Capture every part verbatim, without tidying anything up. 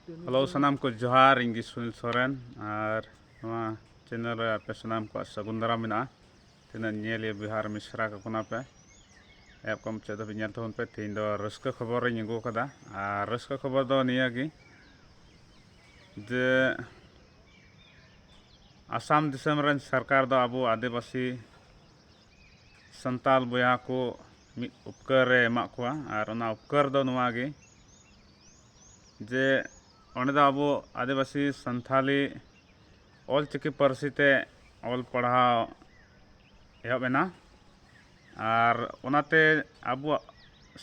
Hello, ᱥᱟᱱᱟᱢ ᱠᱚ ᱡᱚᱦᱟᱨ᱾ ᱤᱧ ᱜᱮ ᱥᱩᱱᱤᱞ ᱥᱚᱨᱮᱱ, ᱟᱨ ᱱᱚᱣᱟ ᱪᱮᱱᱮᱞ ᱨᱮ ᱟᱯᱮ ᱥᱟᱱᱟᱢ ᱠᱚᱣᱟᱜ ᱥᱟᱹᱜᱩᱱ ᱫᱟᱨᱟᱢ ᱢᱮᱱᱟᱜᱼᱟ᱾ ᱛᱤᱱᱟᱹᱜ ᱧᱮᱞᱤᱭᱟᱹ ᱵᱚᱭᱦᱟ ᱟᱨ ᱢᱤᱥᱨᱟ ᱠᱚ ᱠᱟᱱᱟ ᱯᱮ, ᱮᱦᱚᱵ ᱠᱷᱚᱱ ᱢᱩᱪᱟᱹᱫ ᱫᱷᱟᱹᱵᱤᱡ ᱧᱮᱞ ᱛᱟᱵᱚᱱ ᱯᱮ᱾ ᱛᱮᱦᱮᱧ ᱫᱚ ᱨᱟᱹᱥᱠᱟᱹ ᱠᱷᱚᱵᱚᱨ ᱤᱧ ᱟᱹᱜᱩ ᱟᱠᱟᱫᱟ, ᱟᱨ ᱨᱟᱹᱥᱠᱟᱹ ᱠᱷᱚᱵᱚᱨ ᱫᱚ ᱱᱤᱭᱟᱹ ᱜᱮ ᱡᱮ ᱟᱥᱟᱢ ᱫᱤᱥᱚᱢ ᱨᱮᱱ ᱥᱚᱨᱠᱟᱨ ᱫᱚ ᱟᱵᱚ ᱟᱹᱫᱤᱵᱟᱹᱥᱤ ᱥᱟᱱᱛᱟᱞ ᱵᱚᱭᱦᱟ ᱠᱚ ᱢᱤᱫ ᱩᱯᱠᱟᱹᱨ ᱮ ᱮᱢᱟᱜ ᱠᱚᱣᱟ, ᱟᱨ ᱚᱱᱟ ᱩᱯᱠᱟᱹᱨ ᱫᱚ ᱱᱚᱣᱟ ᱜᱮ ᱡᱮ ᱚᱸᱰᱮ ᱫᱚ ᱟᱵᱚ ᱟᱹᱫᱤᱵᱟᱹᱥᱤ ᱥᱟᱱᱛᱷᱟᱞᱤ ᱚᱞᱪᱤᱠᱤ ᱯᱟᱹᱨᱥᱤ ᱛᱮ ᱚᱞ ᱯᱟᱲᱦᱟᱣ ᱮᱦᱚᱵ ᱮᱱᱟ᱾ ᱟᱨ ᱚᱱᱟᱛᱮ ᱟᱵᱚᱣᱟᱜ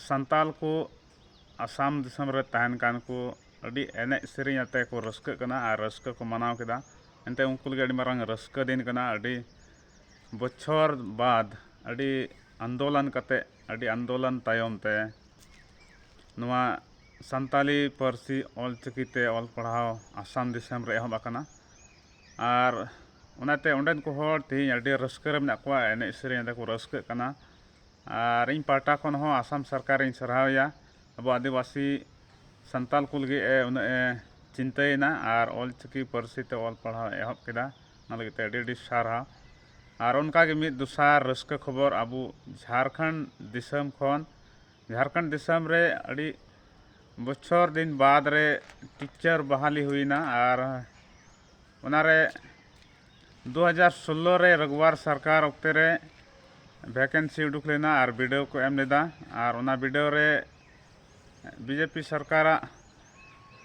ᱥᱟᱱᱛᱟᱞ ᱠᱚ ᱟᱥᱟᱢ ᱫᱤᱥᱚᱢ ᱨᱮ ᱛᱟᱦᱮᱱ ᱠᱟᱱ ᱠᱚ ᱟᱹᱰᱤ ᱮᱱᱮᱡ ᱥᱮᱨᱮᱧ ᱟᱛᱮ ᱠᱚ ᱨᱟᱹᱥᱠᱟᱹᱜ ᱠᱟᱱᱟ ᱟᱨ ᱨᱟᱹᱥᱠᱟᱹ ᱠᱚ ᱢᱟᱱᱟᱣ ᱠᱮᱫᱟ᱾ ᱮᱱᱛᱮ ᱩᱱᱠᱩ ᱞᱟᱹᱜᱤᱫ ᱟᱹᱰᱤ ᱢᱟᱨᱟᱝ ᱨᱟᱹᱥᱠᱟᱹ ᱫᱤᱱ ᱠᱟᱱᱟ᱾ ᱟᱹᱰᱤ ᱵᱚᱪᱷᱚᱨ ᱵᱟᱫ, ᱟᱹᱰᱤ ᱟᱱᱫᱳᱞᱚᱱ ᱠᱟᱛᱮ, ᱟᱹᱰᱤ ᱟᱱᱫᱳᱞᱚᱱ ᱛᱟᱭᱚᱢ ᱛᱮ ᱱᱚᱣᱟ ᱥᱟᱱᱛᱟᱞᱤ ᱯᱟᱹᱨᱥᱤ ᱚᱞᱪᱤᱠᱤ ᱛᱮ ᱚᱞ ᱯᱟᱲᱦᱟᱣ ᱟᱥᱟᱢ ᱫᱤᱥᱚᱢ ᱨᱮ ᱮᱦᱚᱵ ᱟᱠᱟᱱᱟ᱾ ᱟᱨ ᱚᱱᱟᱛᱮ ᱚᱸᱰᱮᱱ ᱠᱚ ᱦᱚᱲ ᱛᱮᱦᱮᱧ ᱟᱹᱰᱤ ᱨᱟᱹᱥᱠᱟᱹ ᱨᱮ ᱢᱮᱱᱟᱜ ᱠᱚᱣᱟ, ᱮᱱᱮᱡ ᱥᱮᱨᱮᱧ ᱨᱮᱠᱚ ᱨᱟᱹᱥᱠᱟᱹᱜ ᱠᱟᱱᱟ᱾ ᱟᱨ ᱤᱧ ᱯᱟᱦᱴᱟ ᱠᱷᱚᱱ ᱦᱚᱸ ᱟᱥᱟᱢ ᱥᱚᱨᱠᱟᱨᱤᱧ ᱥᱟᱨᱦᱟᱣᱮᱭᱟ, ᱟᱵᱚ ᱟᱹᱫᱤᱵᱟᱹᱥᱤ ᱥᱟᱱᱛᱟᱞ ᱠᱚ ᱞᱟᱹᱜᱤᱫ ᱮ ᱩᱱᱟᱹᱜ ᱮ ᱪᱤᱱᱛᱟᱹᱭᱮᱱᱟ ᱟᱨ ᱚᱞᱪᱤᱠᱤ ᱯᱟᱹᱨᱥᱤ ᱛᱮ ᱚᱞ ᱯᱟᱲᱦᱟᱣ ᱮ ᱮᱦᱚᱵ ᱠᱮᱫᱟ᱾ ᱚᱱᱟ ᱞᱟᱹᱜᱤᱫ ᱛᱮ ᱟᱹᱰᱤ ᱟᱹᱰᱤ ᱥᱟᱨᱦᱟᱣ᱾ ᱟᱨ ᱚᱱᱠᱟᱜᱮ ᱢᱤᱫ ᱫᱚᱥᱟᱨ ᱨᱟᱹᱥᱠᱟᱹ ᱠᱷᱚᱵᱚᱨ, ᱟᱵᱚ ᱡᱷᱟᱲᱠᱷᱚᱸᱰ ᱫᱤᱥᱚᱢ ᱠᱷᱚᱱ, ᱡᱷᱟᱲᱠᱷᱚᱸᱰ ᱫᱤᱥᱚᱢ ᱨᱮ ᱟᱹᱰᱤ ᱵᱚᱪᱷᱚᱨ ᱫᱤᱱ ᱵᱟᱫᱽ ᱨᱮ ᱴᱤᱪᱟᱨ ᱵᱟᱦᱟᱞᱤ ᱦᱩᱭᱱᱟ᱾ ᱟᱨ ᱚᱱᱟᱨᱮ ᱫᱩ ᱦᱟᱡᱟᱨ ᱥᱳᱞᱞᱳ ᱨᱮ ᱨᱟᱜᱽᱣᱟᱨ ᱥᱚᱨᱠᱟᱨ ᱚᱠᱛᱮ ᱨᱮ ᱵᱷᱮᱠᱮᱱᱥᱤ ᱩᱰᱩᱠ ᱞᱮᱱᱟ ᱟᱨ ᱵᱤᱰᱟᱹᱣ ᱠᱚ ᱮᱢ ᱞᱮᱫᱟ᱾ ᱟᱨ ᱚᱱᱟ ᱵᱤᱰᱟᱹᱣ ᱨᱮ ᱵᱤᱡᱮᱯᱤ ᱥᱚᱨᱠᱟᱨᱟᱜ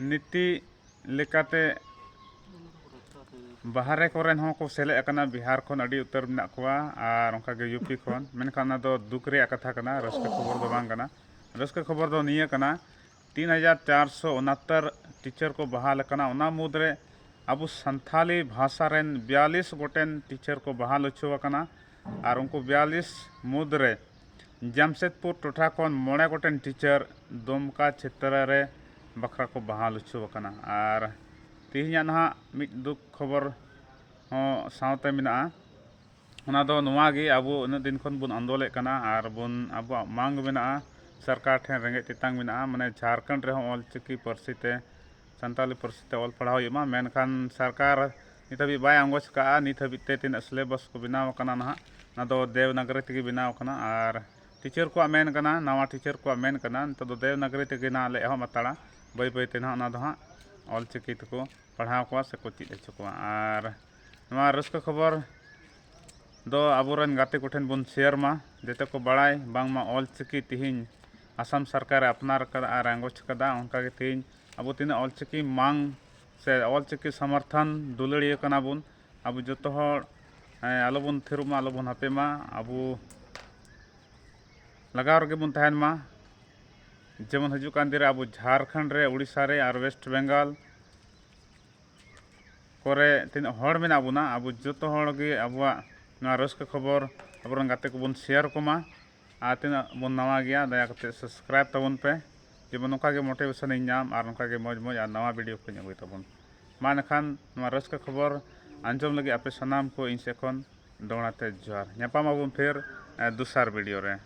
ᱱᱤᱛᱤ ᱞᱮᱠᱟᱛᱮ ᱵᱟᱦᱨᱮ ᱠᱚᱨᱮᱱ ᱦᱚᱸ ᱠᱚ ᱥᱮᱞᱮᱫ ᱟᱠᱟᱱᱟ᱾ ᱵᱤᱦᱟᱨ ᱠᱷᱚᱱ ᱟᱹᱰᱤ ᱩᱛᱟᱹᱨ ᱢᱮᱱᱟᱜ ᱠᱚᱣᱟ ᱟᱨ ᱚᱱᱠᱟᱜᱮ ᱭᱩ ᱯᱤ ᱠᱷᱚᱱ᱾ ᱢᱮᱱᱠᱷᱟᱱ ᱚᱱᱟ ᱫᱚ ᱫᱩᱠ ᱨᱮᱭᱟᱜ ᱠᱟᱛᱷᱟ ᱠᱟᱱᱟ, ᱨᱟᱹᱥᱠᱟᱹ ᱠᱷᱚᱵᱚᱨ ᱫᱚ ᱵᱟᱝ ᱠᱟᱱᱟ᱾ ᱨᱟᱹᱥᱠᱟᱹ ᱠᱷᱚᱵᱚᱨ ᱫᱚ ᱱᱤᱭᱟᱹ ᱠᱟᱱᱟ, ᱛᱤᱱ ᱦᱟᱡᱟᱨ ᱪᱟᱨᱥᱚ ᱩᱱᱟᱛᱛᱚᱨ ᱴᱤᱪᱟᱨ ᱠᱚ ᱵᱟᱦᱟᱞ ᱟᱠᱟᱱᱟ᱾ ᱚᱱᱟ ᱢᱩᱫᱽᱨᱮ ᱟᱵᱚ ᱥᱟᱱᱛᱷᱟᱞᱤ ᱵᱷᱟᱥᱟ ᱨᱮᱱ ᱵᱤᱭᱟᱞᱤᱥ ᱜᱚᱴᱮᱱ ᱴᱤᱪᱟᱨ ᱠᱚ ᱵᱟᱦᱟᱞ ᱦᱚᱪᱚ ᱟᱠᱟᱱᱟ᱾ ᱟᱨ ᱩᱱᱠᱩ ᱵᱤᱭᱟᱞᱤᱥ ᱢᱩᱫᱽᱨᱮ ᱡᱟᱢᱥᱮᱫᱽᱯᱩᱨ ᱴᱚᱴᱷᱟ ᱠᱷᱚᱱ ᱢᱚᱬᱮ ᱜᱚᱴᱮᱱ ᱴᱤᱪᱟᱨ ᱫᱩᱢᱠᱟ ᱪᱷᱮᱛᱨᱚ ᱨᱮ ᱵᱟᱠᱷᱨᱟ ᱠᱚ ᱵᱟᱦᱟᱞ ᱦᱚᱪᱚ ᱟᱠᱟᱱᱟ᱾ ᱟᱨ ᱛᱮᱦᱮᱧᱟᱜ ᱱᱟᱦᱟᱜ ᱢᱤᱫ ᱫᱩᱠ ᱠᱷᱚᱵᱚᱨ ᱦᱚᱸ ᱥᱟᱶᱛᱮ ᱢᱮᱱᱟᱜᱼᱟ᱾ ᱚᱱᱟ ᱫᱚ ᱱᱚᱣᱟ ᱜᱮ, ᱟᱵᱚ ᱩᱱᱟᱹᱜ ᱫᱤᱱ ᱠᱷᱚᱱ ᱵᱚᱱ ᱟᱱᱫᱳᱞᱮᱫ ᱠᱟᱱᱟ ᱟᱨ ᱵᱚᱱ, ᱟᱵᱚᱣᱟᱜ ᱢᱟᱝ ᱢᱮᱱᱟᱜᱼᱟ, ᱥᱚᱨᱠᱟᱨ ᱴᱷᱮᱱ ᱨᱮᱸᱜᱮᱡ ᱛᱮᱛᱟᱝ ᱢᱮᱱᱟᱜᱼᱟ, ᱢᱟᱱᱮ ᱡᱷᱟᱲᱠᱷᱚᱸᱰ ᱨᱮᱦᱚᱸ ᱚᱞᱪᱤᱠᱤ ᱯᱟᱹᱨᱥᱤ ᱛᱮ ᱥᱟᱱᱛᱟᱞᱤ ᱯᱟᱹᱨᱥᱤ ᱛᱮ ᱚᱞ ᱯᱟᱲᱦᱟᱣ ᱦᱩᱭᱩᱜ ᱢᱟ᱾ ᱢᱮᱱᱠᱷᱟᱱ ᱥᱚᱨᱠᱟᱨ ᱱᱤᱛ ᱦᱟᱹᱵᱤᱡ ᱵᱟᱭ ᱟᱸᱜᱚᱪ ᱠᱟᱜᱼᱟ᱾ ᱱᱤᱛ ᱦᱟᱹᱵᱤᱡ ᱛᱮ ᱛᱤᱱᱟᱹᱜ syllabus ᱠᱚ ᱵᱮᱱᱟᱣ ᱟᱠᱟᱱᱟ ᱱᱟᱦᱟᱜ, ᱚᱱᱟ ᱫᱚ ᱫᱮᱵᱽᱱᱟᱜᱚᱨᱤ ᱛᱮᱜᱮ ᱵᱮᱱᱟᱣ ᱟᱠᱟᱱᱟ᱾ ᱟᱨ teacher ᱠᱚᱣᱟᱜ ᱢᱮᱱ ᱠᱟᱱᱟ, ᱱᱟᱣᱟ teacher ᱠᱚᱣᱟᱜ ᱢᱮᱱ ᱠᱟᱱᱟ, ᱱᱤᱛᱚᱜ ᱫᱚ ᱫᱮᱵᱽᱱᱟᱜᱚᱨᱤ ᱛᱮᱜᱮ ᱱᱟᱦᱟᱜ ᱞᱮ ᱮᱦᱚᱵ ᱦᱟᱛᱟᱲᱟ᱾ ᱵᱟᱹᱭ ᱵᱟᱹᱭ ᱛᱮ ᱱᱟᱦᱟᱜ ᱚᱱᱟ ᱫᱚ ᱦᱟᱸᱜ ᱚᱞ ᱪᱤᱠᱤ ᱛᱮᱠᱚ ᱯᱟᱲᱦᱟᱣ ᱠᱚᱣᱟ ᱥᱮᱠᱚ ᱪᱮᱫ ᱦᱚᱪᱚ ᱠᱚᱣᱟ᱾ ᱟᱨ ᱱᱚᱣᱟ ᱨᱟᱹᱥᱠᱟᱹ ᱠᱷᱚᱵᱚᱨ ᱫᱚ ᱟᱵᱚᱨᱮᱱ ᱜᱟᱛᱮ ᱠᱚᱴᱷᱮᱱ ᱵᱚᱱ share ᱢᱟ, ᱡᱟᱛᱮ ᱠᱚ ᱵᱟᱲᱟᱭ ᱵᱟᱝᱢᱟ ᱚᱞ ᱪᱤᱠᱤ ᱛᱮᱦᱮᱧ ᱟᱥᱟᱢ ᱥᱚᱨᱠᱟᱨᱮ ᱟᱯᱱᱟᱨ ᱟᱠᱟᱫᱟ ᱟᱨ ᱟᱸᱜᱚᱪ ᱟᱠᱟᱫᱟ᱾ ᱚᱱᱠᱟᱜᱮ ᱛᱮᱦᱮᱧ ᱟᱵᱚ ᱛᱤᱱᱟᱹᱜ ᱚᱞ ᱪᱤᱠᱤ ᱢᱟᱝ ᱥᱮ ᱚᱞ ᱪᱤᱠᱤ ᱥᱚᱢᱚᱨᱛᱷᱚᱱ ᱫᱩᱞᱟᱹᱲᱤᱭᱟᱹ ᱠᱟᱱᱟ ᱵᱚᱱ, ᱟᱵᱚ ᱡᱚᱛᱚ ᱦᱚᱲ, ᱮᱸ, ᱟᱞᱚᱵᱚᱱ ᱛᱷᱤᱨᱚᱜ ᱢᱟ, ᱟᱞᱚᱵᱚᱱ ᱦᱟᱯᱮ ᱢᱟ, ᱟᱵᱚ ᱞᱟᱜᱟᱣ ᱨᱮᱜᱮ ᱵᱚᱱ ᱛᱟᱦᱮᱱ ᱢᱟ᱾ ᱡᱮᱢᱚᱱ ᱦᱤᱡᱩᱜ ᱠᱟᱱ ᱫᱤᱱ ᱨᱮ ᱟᱵᱚ ᱡᱷᱟᱲᱠᱷᱚᱸᱰ ᱨᱮ, ᱳᱰᱤᱥᱟ ᱨᱮ ᱟᱨ West Bengal ᱠᱚᱨᱮ ᱛᱤᱱᱟᱹᱜ ᱦᱚᱲ ᱢᱮᱱᱟᱜ ᱵᱚᱱᱟ, ᱟᱵᱚ ᱡᱚᱛᱚ ᱦᱚᱲ ᱜᱮ ᱟᱵᱚᱣᱟᱜ ᱱᱚᱣᱟ ᱨᱟᱹᱥᱠᱟᱹ ᱠᱷᱚᱵᱚᱨ ᱟᱵᱚᱨᱮᱱ ᱜᱟᱛᱮ ᱠᱚᱵᱚᱱ share ᱠᱚᱢᱟ᱾ ᱟᱨ ᱛᱤᱱᱟᱹᱜ ᱵᱚᱱ ᱱᱟᱣᱟ ᱜᱮᱭᱟ, ᱫᱟᱭᱟ ᱠᱟᱛᱮ subscribe ᱛᱟᱵᱚᱱ ᱯᱮ, ᱡᱮᱢᱚᱱ ᱱᱚᱝᱠᱟ ᱜᱮ motivation ᱤᱧ ᱧᱟᱢ ᱟᱨ ᱱᱚᱝᱠᱟ ᱜᱮ ᱢᱚᱡᱽ ᱢᱚᱡᱽ ᱟᱨ ᱱᱟᱣᱟ video ᱠᱚᱧ ᱟᱹᱜᱩᱭ ᱛᱟᱵᱚᱱ᱾ ᱢᱟ ᱮᱱᱠᱷᱟᱱ ᱱᱚᱣᱟ ᱨᱟᱹᱥᱠᱟᱹ ᱠᱷᱚᱵᱚᱨ ᱟᱸᱡᱚᱢ ᱞᱟᱹᱜᱤᱫ ᱟᱯᱮ ᱥᱟᱱᱟᱢ ᱠᱚ ᱤᱧ ᱥᱮᱫ ᱠᱷᱚᱱ ᱫᱚᱦᱲᱟ ᱛᱮ ᱡᱚᱦᱟᱨ᱾ ᱧᱟᱯᱟᱢ ᱟᱵᱚᱱ ᱯᱷᱤᱨ, ᱮ, ᱫᱚᱥᱟᱨ video ᱨᱮ᱾